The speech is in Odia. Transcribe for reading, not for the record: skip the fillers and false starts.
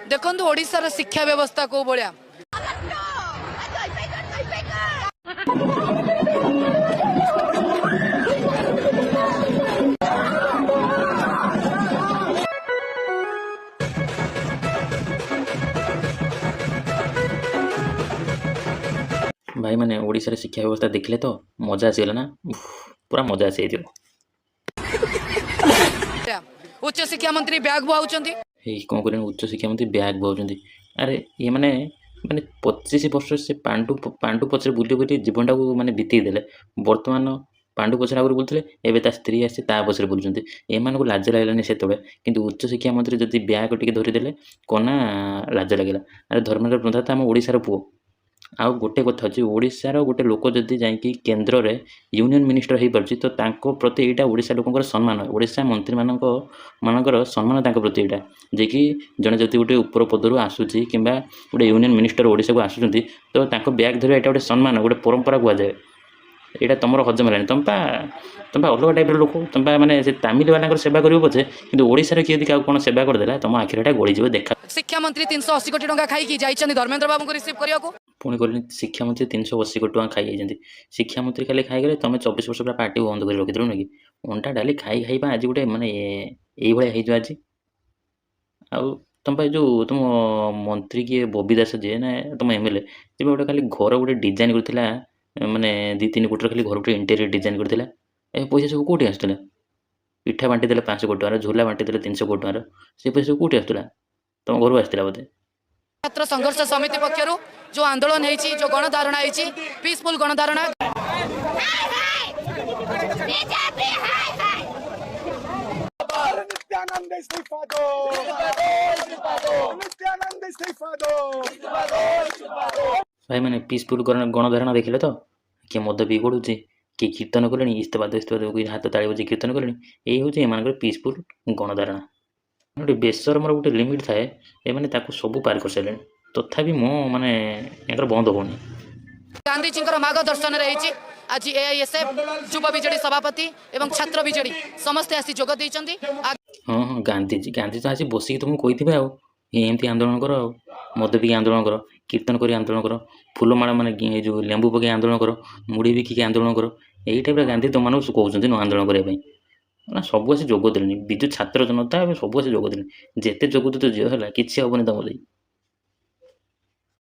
ଦେଖନ୍ତୁ ଓଡ଼ିଶାର ଶିକ୍ଷା ବ୍ୟବସ୍ଥା କୋଉ ଭଳିଆ। ଭାଇମାନେ, ଓଡ଼ିଶାରେ ଶିକ୍ଷା ବ୍ୟବସ୍ଥା ଦେଖିଲେ ତ ମଜା ଆସିଗଲା ନା? ଉଫ୍, ପୁରା ମଜା ଆସିଯାଇଥିବ। ଉଚ୍ଚଶିକ୍ଷା ମନ୍ତ୍ରୀ ବ୍ୟାଗ ବୁହାଉଛନ୍ତି। ଏଇ କ'ଣ କରିବେ, ଉଚ୍ଚଶିକ୍ଷା ମନ୍ତ୍ରୀ ବ୍ୟାଗ୍ ବୁହାଉଛନ୍ତି। ଆରେ ଇଏ ମାନେ ମାନେ 25 ବର୍ଷ ସେ ପାଣ୍ଡୁ ପାଣ୍ଡୁ ପଛରେ ବୁଲି ବୁଲି ଜୀବନଟାକୁ ମାନେ ବିତେଇ ଦେଲେ। ବର୍ତ୍ତମାନ ପାଣ୍ଡୁ ପଛରେ ଆଗରୁ ବୁଲୁଥିଲେ, ଏବେ ତା ସ୍ତ୍ରୀ ଆସି ତା ପଛରେ ବୁଲୁଛନ୍ତି। ଏମାନଙ୍କୁ ଲାଜ ଲାଗିଲାନି ସେତେବେଳେ, କିନ୍ତୁ ଉଚ୍ଚଶିକ୍ଷା ମନ୍ତ୍ରୀ ଯଦି ବ୍ୟାଗ୍ ଟିକେ ଧରିଦେଲେ କ'ଣ ନା ଲାଜ ଲାଗିଲା। ଆରେ, ଧର୍ମେନ୍ଦ୍ର ପ୍ରଧାନ ତ ଆମ ଓଡ଼ିଶାର ପୁଅ। ଆଉ ଗୋଟେ କଥା ଅଛି, ଓଡ଼ିଶାର ଗୋଟେ ଲୋକ ଯଦି ଯାଇକି କେନ୍ଦ୍ରରେ ୟୁନିୟନ୍ ମିନିଷ୍ଟର ହେଇପାରୁଛି, ତ ତାଙ୍କ ପ୍ରତି ଏଇଟା ଓଡ଼ିଶା ଲୋକଙ୍କର ସମ୍ମାନ, ଓଡ଼ିଶା ମନ୍ତ୍ରୀମାନଙ୍କ ମାନଙ୍କର ସମ୍ମାନ ତାଙ୍କ ପ୍ରତି ଏଇଟା ଯେ କି ଜଣେ ଯଦି ଗୋଟେ ଉପର ପଦରୁ ଆସୁଛି କିମ୍ବା ଗୋଟେ ୟୁନିୟନ୍ ମିନିଷ୍ଟର ଓଡ଼ିଶାକୁ ଆସୁଛନ୍ତି, ତ ତାଙ୍କ ବ୍ୟାଗ୍ ଧରିବା ଏଇଟା ଗୋଟେ ସମ୍ମାନ, ଗୋଟେ ପରମ୍ପରା କୁହାଯାଏ। ଏଇଟା ତୁମର ହଜମ ହେଲାନି। ତମେ ପା ଅଲଗା ଟାଇପ୍ର ଲୋକ। ତମେ ପା ମାନେ ସେ ତାମିଲ ବାଲାଙ୍କର ସେବା କରିବ ପଛେ, କିନ୍ତୁ ଓଡ଼ିଶାରେ କିଏ ଯଦି କାହାକୁ କ'ଣ ସେବା କରିଦେଲା, ତମ ଆଖିରେ ଏଇଟା ଗଳିଯିବ ଦେଖା। ଶିକ୍ଷାମନ୍ତ୍ରୀ 380 କୋଟି ଟଙ୍କା ଖାଇକି ଯାଇଛନ୍ତି ଧର୍ମେନ୍ଦ୍ର ବାବୁଙ୍କୁ ରିସିଭ୍ କରିବାକୁ। ପୁଣି କହିଲେଣି, ଶିକ୍ଷାମନ୍ତ୍ରୀ 380 କୋଟି ଟଙ୍କା ଖାଇଯାଇଛନ୍ତି। ଶିକ୍ଷାମନ୍ତ୍ରୀ ଖାଲି ଖାଇଗଲେ, ତମେ 24 ବର୍ଷ ପୁରା ପାଟି ବନ୍ଦ କରି ରଖିଥିଲ ନୁହେଁ କି? ଅଣ୍ଡା ଡାଲି ଖାଇ ଖାଇ ବା ଆଜି ଗୋଟେ ମାନେ ଏଇଭଳିଆ ହେଇଯିବ ଆଜି। ଆଉ ତମ ପାଇଁ ଯେଉଁ ତୁମ ମନ୍ତ୍ରୀ କିଏ, ବବି ଦାସ ଯିଏ ନା ତୁମ ଏମଏଲଏ, ସେ ଗୋଟେ ଖାଲି ଘର ଗୋଟେ ଡିଜାଇନ୍ କରିଥିଲା, ମାନେ 2-3 କୋଟିର ଖାଲି ଘର ଗୋଟେ ଇଣ୍ଟେରିୟର ଡିଜାଇନ୍ କରିଥିଲା। ଏ ପଇସା ସବୁ କେଉଁଠି ଆସୁଥିଲା? ପିଠା ବାଣ୍ଟି ଦେଲେ 500 କୋଟି ଟଙ୍କାର, ଝୋଲା ବାଣ୍ଟି ଦେଲେ 300 କୋଟି ଟଙ୍କାର, ସେ ପଇସା ସବୁ କେଉଁଠି ଆସୁଥିଲା? ତମ ଘରୁ ଆସିଥିଲା ବୋଧେ। ଛାତ୍ର ସଂଘର୍ଷ ସମିତି ପକ୍ଷରୁ ଯୋଉ ଆନ୍ଦୋଳନ ହେଇଛି, ଯୋଉ ଗଣଧାରଣା ହେଇଛି, ପିସଫୁଲ ଗଣଧାରଣା। बीजेपी हाय हाय! नित्यानंद इस्तीफा दो, नित्यानंद इस्तीफा दो। ଭାଇମାନେ, ପିସଫୁଲ୍ ଗଣଧାରଣା ଦେଖିଲେ ତ? କିଏ ମଦ ପିଇ ଗଡ଼ୁଛି, କିଏ କୀର୍ତ୍ତନ କଲେଣି, ଇସ୍ତଫା ଦେ, ଇସ୍ତଫା ଦେ କହି ହାତ ତାଳି ବଜେଇ କୀର୍ତ୍ତନ କଲେଣି। ଏଇ ହେଉଛି ଏମାନଙ୍କର ପିସଫୁଲ୍ ଗଣଧାରଣା। ଗୋଟେ ବେସରମର ଗୋଟେ ଲିମିଟ୍ ଥାଏ, ଏମାନେ ତାକୁ ସବୁ ପାର କରିସାରିଲେଣି। ତଥାପି ମୁଁ ମାନେ ୟାଙ୍କର ବନ୍ଦ ହେଉନି। ଗାନ୍ଧିଜୀଙ୍କର ମାର୍ଗଦର୍ଶନରେ ହେଇଛି। ଆଜି ଏଆଇଏସ୍ଏଫ୍, ଯୁବ ବିଜେଡି ସଭାପତି ଏବଂ ଛାତ୍ର ବିଜେଡି ସମସ୍ତେ ଆସି ଯୋଗ ଦେଇଛନ୍ତି। ହଁ, ଗାନ୍ଧିଜୀ, ଗାନ୍ଧୀ ତ ଆସି ବସିକି ତୁମକୁ କହିଥିବେ ଆଉ, ଏମିତି ଆନ୍ଦୋଳନ କର, ଆଉ ମଦ ପିଇକି ଆନ୍ଦୋଳନ କର, କୀର୍ତ୍ତନ କରି ଆନ୍ଦୋଳନ କର, ଫୁଲମାଳ ମାନେ ଏ ଯେଉଁ ଲେମ୍ବୁ ପକେଇ ଆନ୍ଦୋଳନ କର, ମୁଢ଼ି ବିକିକି ଆନ୍ଦୋଳନ କର। ଏଇ ଟାଇପ୍ର ଗାନ୍ଧୀ ତୁମମାନଙ୍କୁ କହୁଛନ୍ତି ନୂଆ ଆନ୍ଦୋଳନ କରିବା ପାଇଁ ନା? ସବୁ ଆସି ଯୋଗ ଦେଲେଣି। ବିଜୁ ଛାତ୍ର ଜନତା ଏବେ ସବୁ ଆସି ଯୋଗ ଦେଲେଣି। ଯେତେ ଯୋଗ ଦେଉଛ ଝିଅ, ହେଲା କିଛି ହେବନି ତମ ଦେଇ।